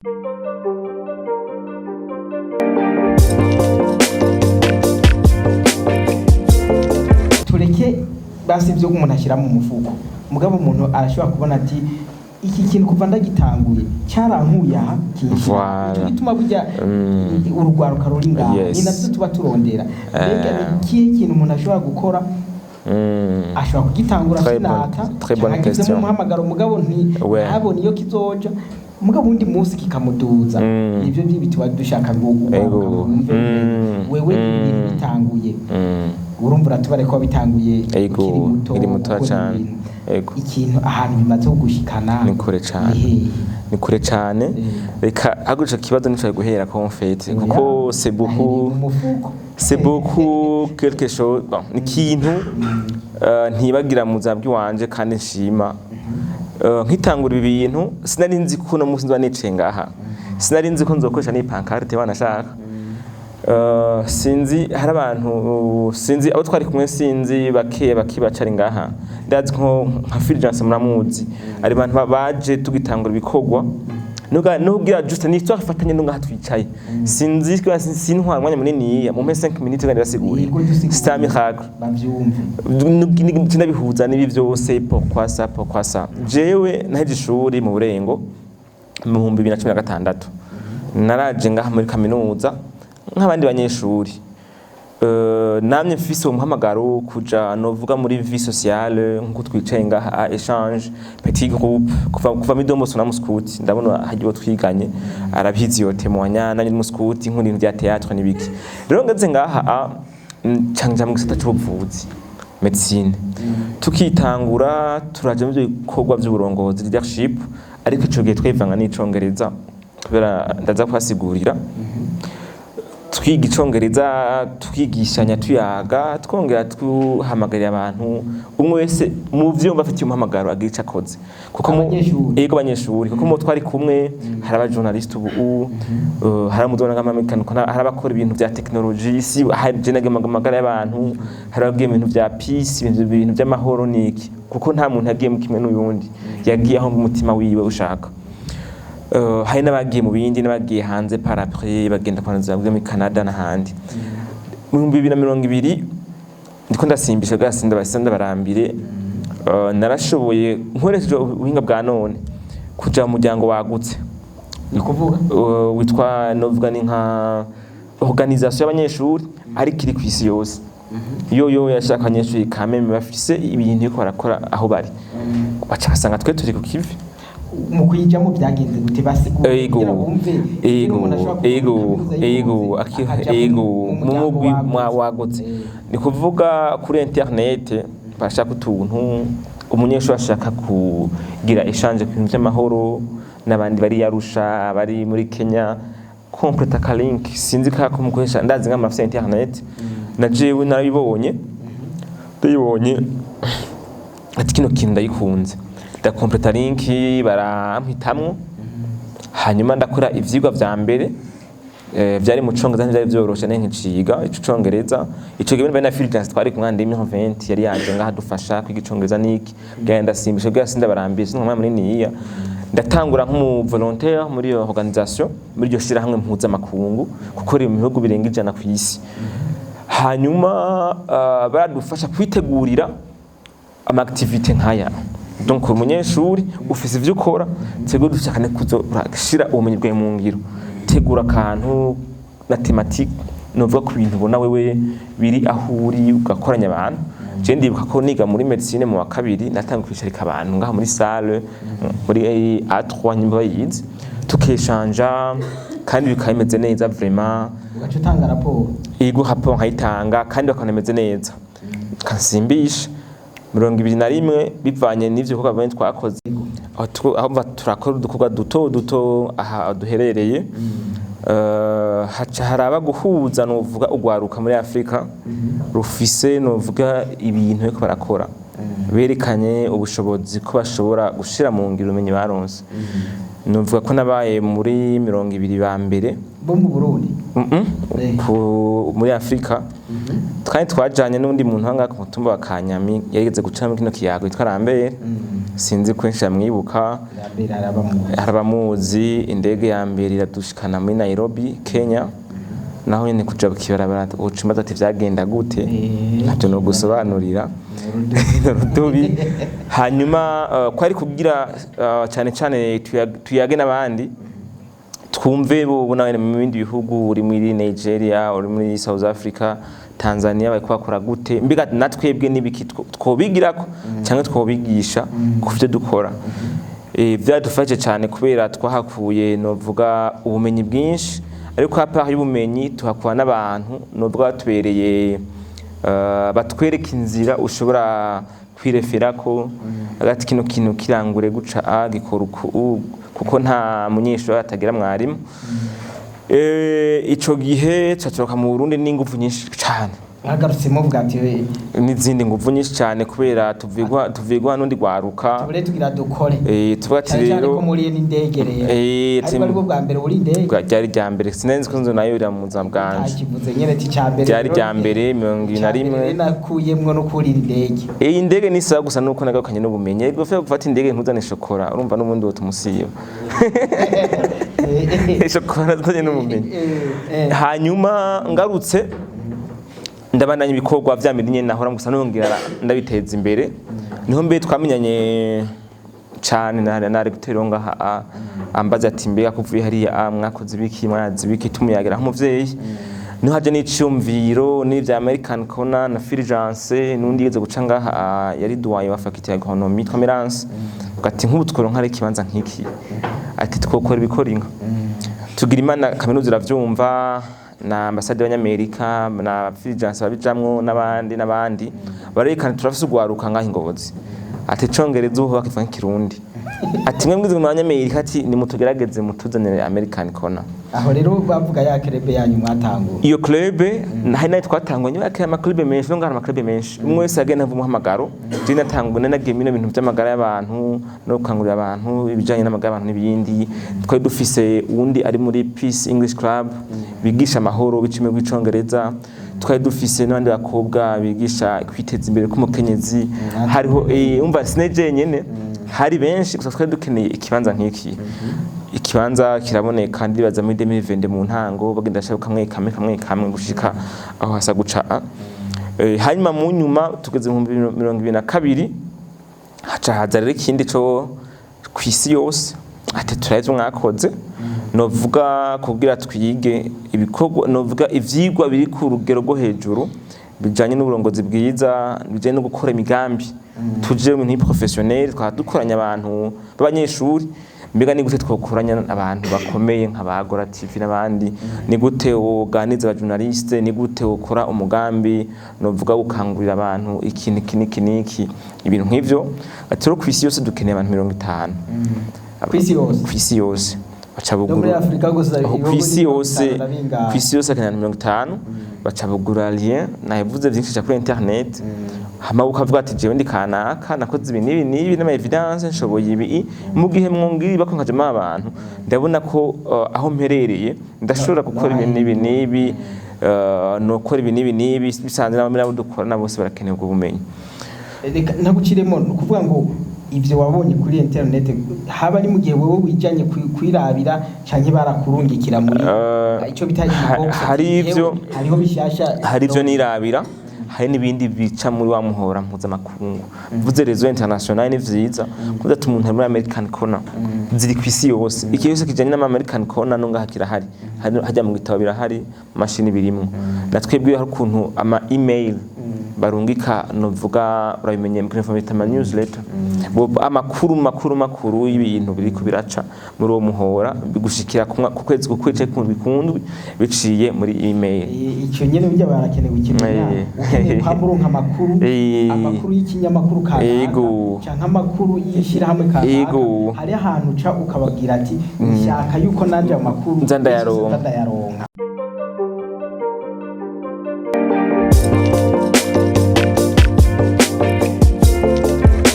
Tureke basi ibyo umuntu ashyira mu mufuko, mugabo umuntu arashobora kubona ati: "Iki kintu kuva ndagitanguye cyarankuye aha, kinshira." Voilà. Ico gituma burya urugwaruka ruri ngaha ni navyo tuba turondera. Mbega ni ikihe kintu umuntu ashobora gukora, ashobora kugitangura finata Très bonne agizemo question. umuhamagaro, mugabo nti ntabone iyo kizoja, mugabo undi munsi kikamuduza? Nivyo vyibi tuba dushaka ngo urwaruka rwumve. Wewe ibintu bitanguye, urumva uratubare ko bitanguye ukiri muto, Nkiri muto gukora cane. ibintu. Ego. Ikintu ahantu bimaze kugushikana Ni kure cane. ni hehe? Ni kure cane. Reka ahubwo ico kibazo nico guhera ko en fait, kuko c'est beaucoup, mu mufuko. C'est beaucoup quelque chose. Bon, ni ikintu ntibagira mu buzima bw'iwanje kandi nshima. Nkitangura ibi bintu, sinari nzi ko uno munsi nzoba nicaye ngaha, sinari nzi ko nzokoresha n'iyi pancarte wanashaka. Sinzi hari abantu, sinzi abo twari kumwe, sinzi bake bake bacari ngaha. Ndazi nko nka Fulgence muramuzi, ari abantu baje tugitangura ibikorwa. Nugira juste ni histoire ifatanye no ngaha twicaye. Sinzi ko sintwara umwanya munini, mu 5 minutes kandi basigurira. Yego, dusigure. C'est un miracle. Bavyumve. Ndabihuza n'ibi byose. Pourquoi ça? Pourquoi ça? Jewe naheje ishuri mu Burengo mu 2016. Naraje ngaha muri kaminuza nk'abandi banyeshuri. Namye mfise uwo muhamagaro kuja novuga muri vie sociale, nkuko twicaye ngaha à échange petit groupe, kuva muri Domo na muskuti. Ndabona hagiye uwo twiganye arabizi, yo témoigna. Nanye muskuti nkunda ibintu bya théâtre n'ibiki. Rero ngeze ngaha canja mu gisata c'ubuvuzi, médecine. Tukitangura turaja mu bikorwa by'uburongozi, leadership, ariko ico gihe twivanga n'icongereza, kubera ndaza kuhasigurira. Twiga icongereza, twigishanya, tuyaga, twongera tuhamagarira abantu, umwe wese mu vyumva afitiye umuhamagaro agira ico akoze, kuko Abanyeshuri. Yego, abanyeshuri, kuko mu twari kumwe hari abajournaliste ubu, hari amuzona nk'amamekanuko, hari abakora ibintu vya technologie, si hari je nagiye mu magara y'abantu, hari abagiye mu bintu vya peace, ibintu vy'amahoro niki, kuko nta muntu yagiye mu kimwe n'uyundi, yagiye aho umutima wiwe ushaka. Hari n'abagiye mu bindi, n'abagiye hanze par après bagenda kwanza muri Canada n'ahandi. Mu 2020, ndiko ndasimbisha bwa sinda basinda barambire, narashoboye nkoresheje ubuhinga bwa none kuja mu muryango wagutse. Ni kuvuga? Witwa novuga ni nka organisation y'abanyeshuri ariko iri ku isi yose. Yo yashaka abanyeshuri kameme bafise ibintu yuko barakora aho bari, baca basanga twe turi ku kivi. Mu kuyijamo byagenze gute? Basigura Ego. kugira bumve ingene umuntu ashobora kuva muri kaminuza y'Ubuvuzi akaja mu Mu muryango mugwi wagutse. Wagutse. Ni kuvuga kuri internet bashaka utuntu, umunyeshuri ashaka kugira échange ku bintu by'amahoro n'abandi bari Arusha, bari muri Kenya, completa ka link, sinzi ka ko mukoresha, ndazi nka mafise internet. Na jewe narabibonye, ndayibonye ati: "Kino kintu ndayikunze." Ndakompleta link, barampitamwo, hanyuma ndakora ivyigwa vya mbere. Vyari mu Congereza, ntivyari vyoroshe ne nkiciga ico Congereza. Ico gihe bari na Fulgence twari kumwe 2020, yari yaje ngaha dufasha kwiga icongereza niki. Genda ndasimbisha bwa sinda barambye sinumva munini. Ndatangura nk'umu volontaire muri iyo organisation, muri iryo shirahamwe mpuzamakungu, kuko riri mu bihugu birenga 100 ku isi. Hanyuma baradufasha kwitegurira ama activité nkaya. Donc umunyeshuri ufise ivyo ukora, tegura dushaka ne kuzorashira ubumenyi bwawe mu ngiro, tegura akantu na thématique novuga ku bintu ubona wewe biri aho uri, ugakoranya abantu. Je ndibuka ko niga muri médecine mu wa kabiri, natanga kwicarika abantu ngaha muri salle, muri A3 nyimba bayizi, tukeshanja kandi bikaba bimeze neza vraiment. Ugaca utanga raporo. Ego, rapport nkayitanga kandi bakabona imeze neza. Kansimbisha 21, bivanye n'ivyo bikorwa bimwe twakoze aho, aho mva turakora udukorwa duto duto aha duherereye. Haca haraba guhuza novuga ugwaruka muri Afrika rufise novuga ibintu bariko barakora, berekanye ubushobozi ko bashobora gushira mu ngiro ubumenyi baronse. Novuga ko nabaye muri 20 ba mbere. Bo mu Burundi? Muri Afrika. Kandi twajanye n'undi muntu ahangaha ku mutumba wa Kanyami yarigeze guca muri kino kiyago yitwa Rambere. Sinzi ko henshi yamwibuka. Lambert arabamuzi. Harabamuzi. Indege ya mbere iradushikana muri Nairobi, Kenya. Naho nyene kuja kibarabara ucimbaza ati vyagenda gute? Ntabyo no gusobanurira rudubi. Hanyuma kwari kugira cyane cyane tuyage n'abandi, twumve bo nawe mu bindi bihugu, uri muri Nigeria, uri muri South Africa, Tanzania, bariko bakora gute? Mbega natwebwe n'ibiki twobigirako cyangwa twobigisha ku byo dukora? Byadufashe cyane kubera twahakuye, novuga, ubumenyi bwinshi, ariko à part y'ubumenyi tuhakura n'abantu novuga batubereye, batwereka inzira ushobora kwireferako hagati kino kintu kirangure guca a gikora uku kuko nta munyeshuri atagira mwarimu. Ico gihe catoroka mu Burundi n'inguvu nyinshi cane. Mwagarutse muvuga ati N'izindi nguvu nyinshi cane kubera tuvigwa n'undi gwaruka. Tubure tugira dukore. Tuvuga ati cyane cyane rero ko muriye n'indege rero, ariko aribwo bwa mbere uri indege. Ryari rya mbere, sinari ko nzo nayo ira mu buzima bwanje. Ntakivuze nyene ati icya mbere. Ryari rya mbere 21. Nakuyemwo no kurira indege. Iyi ndege ni sawa gusa nuko nagarukanye n'ubumenyi. Ego, gufata indege ntuzane shokora, urumva n'ubundi wo tumusiba shokora zanye n'ubumenyi. Hanyuma ngarutse ndabandanya ibikorwa vya mbere nyene nahora gusa nongera ndabiteza imbere. Niho mbere twamenyanye cane na recteur ngaha ambaza ati: "Mbega kuvuye hariya mwakoze ibiki, mwazi ibiki?" Tumuyagira nk'umuvyeyi. Niho haje n'iciyumviro n'ivya American Corner na Fulgence n'undi yigeze guca ngaha, yari doyen wa faculté ya agronomie yitwa Merance. Ati: "Nk'ubu tworonka ari ikibanza nk'iki," ati, "twokora ibikora inka." Tugira Imana, kaminuza iravyumva na ambasade y'Abanyamerika na Fulgence babijamwo n'abandi n'abandi, barerekana turafise ugwaruka ngaho ingozi, ati icongereza ubu bakivuga nk'ikirundi, ati mwe mwize mu Banyamerika, ati nimutugerageze mutuzanire American Corner. Aho rero bavuga ya club yanyu mwatangura. Iyo club hari nayo twatangwa nyuma y'ama club menshi, no ngaha ama club menshi, umwe wese agenda ava umuhamagaro. Je natangwa nagiye muri bintu by'amagara y'abantu no gukangurira abantu ibijanye n'amagara y'abantu n'ibindi. Twari dufise uwundi ari muri Peace English Club bigisha amahoro bicime rw'icongereza. Twari dufise n'abandi bakobwa bigisha kwiteza imbere k'umukenyezi. Hariho umva sineje nyene, hari benshi, gusa twari dukeneye ikibanza nk'iki. Ikibanza kiraboneka, ndibaza muri 2020 mu ntango bagenda bashaka kamwe kamwe kamwe kamwe gushika aho hasa guca. Hanyuma mu nyuma tugeze mu 2022, haca haza rero ikindi co kw'isi yose, ati turazi mwakoze, novuga kugira twige ibikorwa, novuga ivyigwa biri ku rugero rwo hejuru bijanye n'uburongozi bwiza, bijanye no gukora imigambi, tuje mu bintu professionnel. Twaba dukoranya abantu b'abanyeshuri, mbega ni gute twokoranya abantu bakomeye nka ba Gora TV n'abandi? Ni gute woganiza aba journaliste? Ni gute wokora umugambi novuga gukangurira abantu iki niki niki niki, ibintu nk'ivyo? Ati rero kw'isi yose dukeneye abantu 50. Kw'isi yose? Kw'isi yose baca No muri buguru Afurika gusa? Aho Ibihugu kw'isi ni yose. 50 na bingahe? Kw'isi yose akeneye abantu 50. Baca bugura lien, navuze vyinshi kuri internet, hama ukavuga ati jewe ndi kanaka, nakoze ibi n'ibi n'ibi n'ama evidence, nshoboye ibi, mu gihe mwongiri bako nkajamo abantu, ndabona ko aho mperereye ndashobora gukora ibi n'ibi n'ibi, nokora ibi n'ibi n'ibi bisanzwe n'abo dukorana bose barakeneye ubwo bumenyi. Reka ntaguciremo, ni ukuvuga ngo ibyo wabonye kuri internet haba ari mu gihe wowe wijanye kwirabira canke barakurungikira muri ico bita inbox? Hari ivyo- Hariho bishasha. Hari ivyo nirabira, hari n'ibindi bica muri wa muhora mpuzamakungu, mvuze réseau international. Ni vyiza kuko ati umuntu ari muri American Corner ziri ku isi yose, ikintu cyose kijanye n'ama American Corner no ngaha kirahari. Hajya mu gitabo birahari, mashini birimwo. Na twebwe hari ukuntu ama email barungika, novuga urabimenye mu bita ama newsletter. Amakuru makuru makuru y'ibintu biriko biraca muri uwo muhora bigushikira ku kwezi, ku kwezi ku kundwi, biciye muri email. Icyo nyene burya barakenewe ikimenya, ukeneye kwama uronka amakuru, amakuru y'ikinyamakuru kanaka canke amakuru y'ishirahamwe kanaka, hari ahantu uca ukababwira ati nshaka yuko nanje ayo makuru Nza ndayaronka. nza ndayaronka.